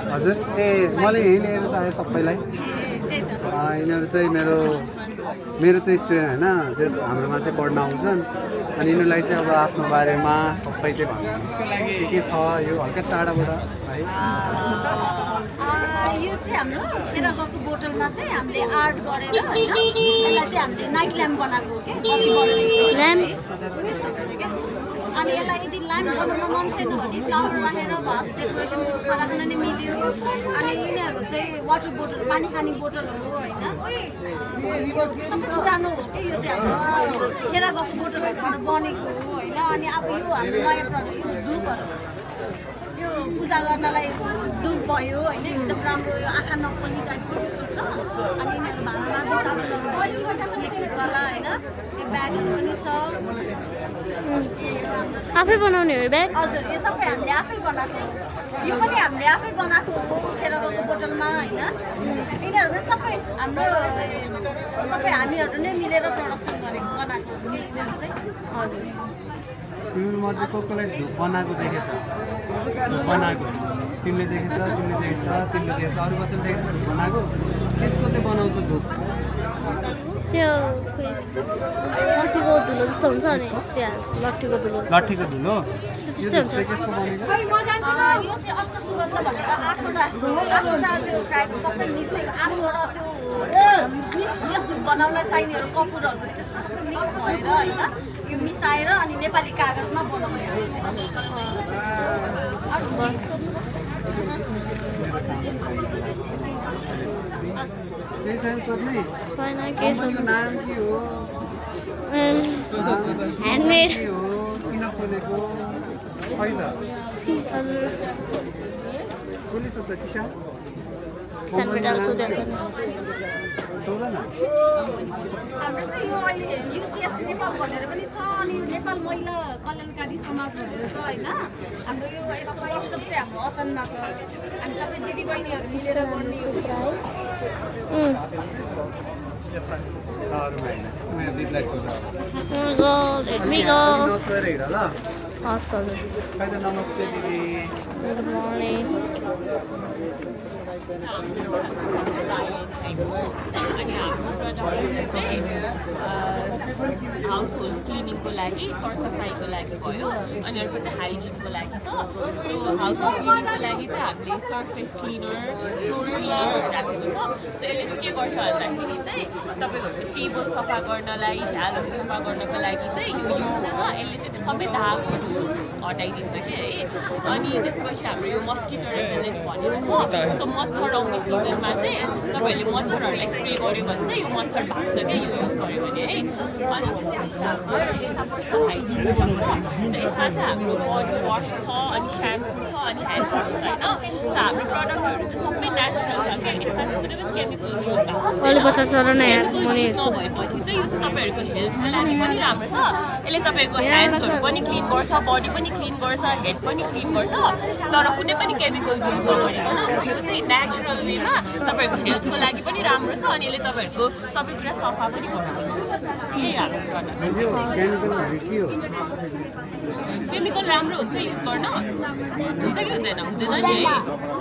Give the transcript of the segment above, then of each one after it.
हजुर ए मलाई यही लिएर चाहियो सबैलाई यिनीहरू चाहिँ मेरो त स्टुडेन्ट होइन जस हाम्रोमा चाहिँ पढ्न आउँछन् अनि यिनीहरूलाई चाहिँ अब आफ्नो बारेमा सबै चाहिँ भन्नु के छ यो हल्का टाढाबाट है यो चाहिँ हाम्रो खेरगको बोतलमा चाहिँ हामीले आर्ट गरेर होइन यसलाई चाहिँ हामीले नाइट ल्याम्प बनाएको हो कि कति यस्तो हुन्छ क्या अनि यसलाई यदि ल्याम्प बनाउन मन थिएन भने फ्लावर राखेर भास डेकोरेसन रूपमा राख्न नै मिल्यो अनि यिनीहरू चाहिँ वाटर बोतल पानी खाने बोतलहरू होइन सबै पुरानो हो कि यो चाहिँ हाम्रो खेरगको बोतलहरूबाट बनेको हो होइन अनि अब यो हाम्रो नयाँ प्रडक्ट यो धुपहरू यो पूजा गर्नलाई धुप भयो होइन एकदम राम्रो यो आँखा नपोल्ने टाइपको त्यस्तो छ अनि यिनीहरू भाँडा लेख्नेवाला होइन यो ब्यागहरू पनि छ आफै बनाउने हो ब्याग हजुर यो सबै हामीले आफै बनाएको हो यो पनि हामीले आफै बनाएको हो खेरगको बोतलमा होइन यिनीहरू पनि सबै हाम्रो सबै हामीहरू नै मिलेर प्रडक्सन गरेको बनाएको हो कि यिनीहरू चाहिँ हजुर तिमीमध्ये कसलाई धुप बनाएको देखेछ धुप बनाएको तिमीले देखेछ अरू कसैले देखेछ धुप बनाएको त्यसको चाहिँ बनाउँछ धुप त्यो लट्ठीको धुलो जस्तो हुन्छ नि त्यहाँ लट्ठीको धुलो यो धुप चाहिँ कसको बनेको यो चाहिँ अष्ट सुगन्ध भनेर आठवटा त्यो फ्राई सबै मिक्स आठवटा त्यो त्यस धुप बनाउन चाहिनेहरू कपुरहरू त्यस्तो सबै मिक्स भएर होइन यो मिसाएर अनि नेपाली कागजमा बनाउने केही छैन सोध्ने छैन के कम्पनीको नाम के हो ह्यान्डमेड के हो किन खोलेको खै त कसले सोध्छ किसान सानपेटाल सोध्दैन सोध्दैन हाम्रो चाहिँ यो अहिले युसिएस नेपाल भनेर पनि छ अनि नेपाल महिला कल्याणकारी समाज भनेर छ होइन हाम्रो यो यस्तो वर्कसप चाहिँ हाम्रो असनमा छ हामी सबै दिदीबहिनीहरू मिलेर गर्ने हो दिदीलाई सोध let me go नछोएर हिँड ल हस् हजुर खै त नमस्ते दिदी गुड मर्निङ हाउस होल्ड क्लिनिङको लागि सरसफाइको लागि भयो अनि अर्को चाहिँ हाइजिनको लागि छ त्यो हाउस होल्ड क्लिनिङको लागि चाहिँ हामीले सर्फेस क्लिनर फ्लोर क्लिनर राखेको छ सो यसले चाहिँ के गर्छ भन्दाखेरि चाहिँ तपाईँहरूको टेबल सफा गर्नलाई झ्यालहरू सफा गर्नको लागि चाहिँ यो युज हुन्छ यसले चाहिँ त्यो सबै दागहरू हटाइदिन्छ कि है अनि त्यसपछि हाम्रो यो मस्किटो रेपेलेन्ट भनेर छ सो मच्छर आउने सिजनमा चाहिँ तपाईँहरूले मच्छरहरूलाई स्प्रे गर्यो भने चाहिँ यो मच्छर भाग्छ क्या यो युज गर्यो भने है अनि हाइजिन यसमा चाहिँ हाम्रो बडी वास छ अनि स्याम्पू छ अनि ह्यान्ड वास छ होइन सो हाम्रो प्रडक्टहरू चाहिँ सबै नेचुरल छ क्या यसमा चाहिँ कुनै पनि केमिकल युज नभएपछि चाहिँ यो चाहिँ तपाईँहरूको हेल्थको लागि पनि राम्रो छ यसले तपाईँको ह्यान्ड्सहरू पनि क्लिन गर्छ बडी पनि क्लिन गर्छ हेड पनि क्लिन गर्छ तर कुनै पनि केमिकल युज नगरिकन यो चाहिँ नेचुरल वेमा तपाईँहरूको हेल्थको लागि पनि राम्रो छ अनि यसले तपाईँहरूको सबै कुरा सफा पनि गराउँछ यही हाम्रो प्रडक्ट केमिकलहरू के हो केमिकल राम्रो हुन्छ युज गर्न हुन्छ कि हुँदैन नि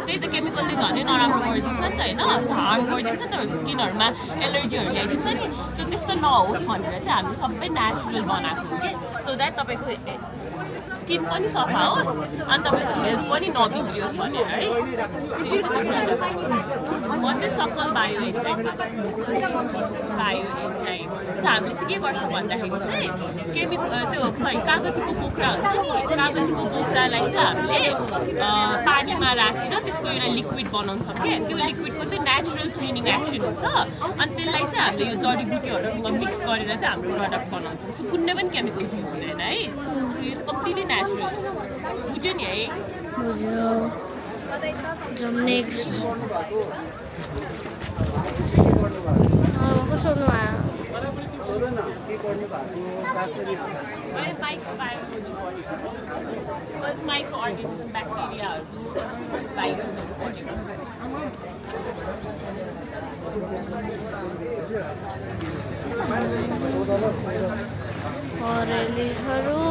त्यही त केमिकलले झनै नराम्रो गरिदिन्छ नि त होइन हार्म गरिदिन्छ नि तपाईँको स्किनहरूमा एलर्जीहरू ल्याइदिन्छ नि सो त्यस्तो नहोस् भनेर चाहिँ हामीले सबै नेचुरल बनाएको हो कि सो द्याट तपाईँको स्किन पनि सफा होस् अनि तपाईँको हेल्थ पनि नबिग्रियोस् भनेर है म चाहिँ सकल बायो एन्जाइम सो हामीले चाहिँ के गर्छ भन्दाखेरि चाहिँ केमिकल त्यो कागतीको बोक्रा हुन्छ नि कागतीको बोक्रालाई चाहिँ हामीले पानीमा राखेर त्यसको एउटा लिक्विड बनाउँछ क्या त्यो लिक्विडको चाहिँ नेचुरल क्लिनिङ एक्सन हुन्छ अनि त्यसलाई चाहिँ हामीले यो जडीबुटीहरूसँग मिक्स गरेर चाहिँ हाम्रो प्रडक्ट बनाउँछौँ सो कुनै पनि केमिकल्स युज हुँदैन है सो यो चाहिँ कम्प्लिटली नेचुरल बुझ्यो नि है बुझ्यो नेक्स्ट कस्तो आयो सोध्न के पढ्नु भएको कसरी माइक्रो अर्गानिजम ब्याक्टेरियाहरू भाइरसहरू पढेको हरेलीहरू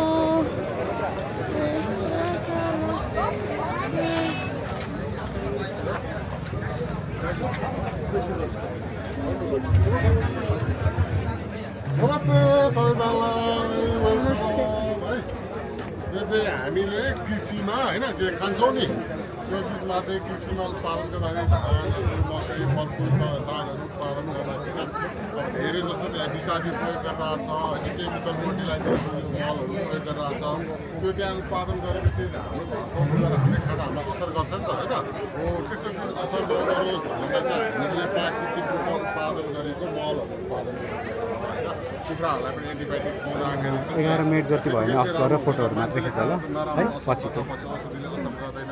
नमस्ते सबैजनालाई नमस्ते। है यो चाहिँ हामीले कृषिमा होइन जे खान्छौँ नि त्यो चिजमा चाहिँ कृषिमा उत्पादन गर्दाखेरि धानहरू मकै फलफुल सागहरू उत्पादन गर्दाखेरि अब धेरै जस्तो त्यहाँ विषादी प्रयोग गरिरहेको छ होइन केमिकल फर्टिलाइजर मलहरू प्रयोग गरिरहेको छ त्यो त्यहाँ उत्पादन गरेको चिज हाम्रो सम्पूर्ण हामीले खाँदा हामीलाई असर गर्छ नि त होइन हो त्यस्तो चिज असर नगरोस् भनेर चाहिँ हामीले प्राकृतिक रूपमा उत्पादन गरेको मलहरू उत्पादन गरेको छ होइन कुखुराहरूलाई पनि एन्टिबायोटिक खुवाउँदाखेरि चाहिँ 11 मिनट जति भयो भने अफ गरेर फोटोहरू मात्र खिच ल है पछि चाहिँ पछि औषधिले असर गर्दैन